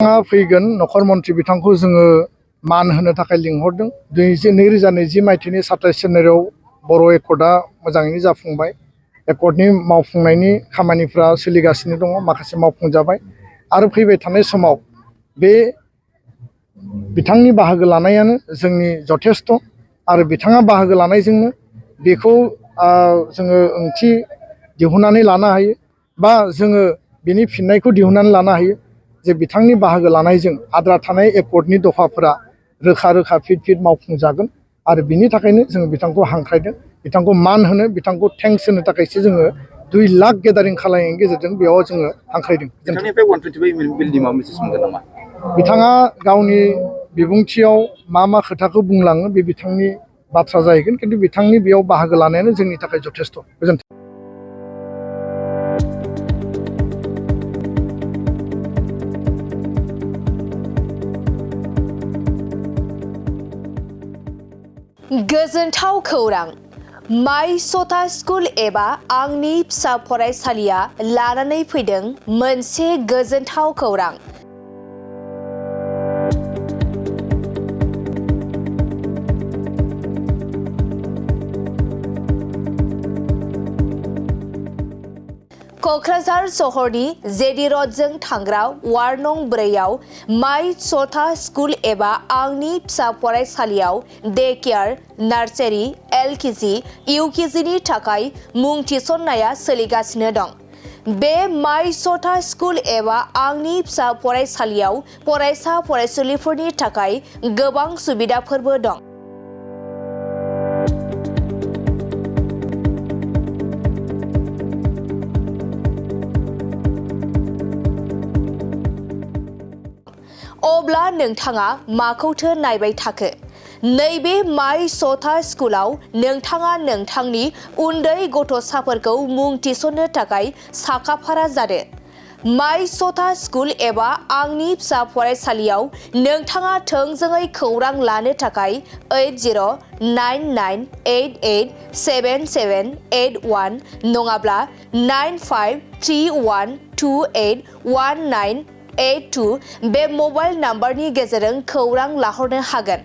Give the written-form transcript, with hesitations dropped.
फैगोन नख'र मन्थ्रि बिथांखौ जोङो मान होनो थाखाय लिंहरदों। 2020 मायथाइनि 27 जानुवारियाव बर' एकर्डआ मोजाङैनो जाफुंबाय। एकर्डनि मावफुंनायनि खामानिफ्रा सोलिगासिनो दङ, माखासे मावफुंजाबाय आरो फैबाय थानाय समाव बे बिथांनि बाहागो लानायानो जोंनि जथेस्थ' आरो बिथाङा बाहागो लानायजोंनो बेखौ जोङो ओंथि दिहुननानै लानो हायो बा जोङो बिनि फिननायखौ दिहुननानै लानो हायो जे बिथांनि बाहागो लानायजों आद्रा थानाय एकर्डनि दफाफोरा रोखा रोखा फिट फिट मावफुंजागोन आरो बिनि थाखायनो जों बिथांखौ हांख्रायदों। बिथांखौ मान होनो, बिथांखौ थेंक्स होनो थाखायसो जोङो 2 लाख गेदारिं खालामनायनि गेजेरजों बेयाव जोङो हांख्रायदों। बिथाङा गावनि बिबुंथियाव मा खोथाखौ बुंलाङो बे बिथांनि बाथ्रा जाहैगोन, खिन्थु बिथांनि बेयाव बाहागो लानायानो जोंनि थाखाय जथेस्थ'। गोजोन्थों। गोजोनथाव खौरां, माइ सथा स्कुल एबा आंनि फिसा फरायसालिया लानानै फैदों मोनसे गोजोनथाव खौरां। क'क्राझार सहरनि जेडि र'डजों थांग्रा वार्ड नं 4आव माइ सथा स्कुल एबा आंनि फिसा फरायसालियाव डे केयार, नार्सारि, LKG, UKGनि थाखाय मुं थिसननाया सोलिगासिनो दं। बे माइ सथा स्कुल एबा आंनि फिसा फरायसालियाव फरायसा फरायसुलिफोरनि थाखाय गोबां सुबिदाफोरबो दं। अब्ला नोंथाङा माखौथो नायबाय थाखो? नैबे माइ सथा स्कुलाव नोंथाङा नोंथांनि उन्दै गथ'साफोरखौ मुं थिसननो थाखाय साखाफारा जादो। माइ सथा स्कुल एबा आंनि फिसा फरायसालियाव नोंथाङा थोंजोङै खौरां लानो थाखाय 8099887781 नङाब्ला 9531281982 बे मबाइल नाम्बारनि गेजेरजों खौरां लाहरनो हागोन।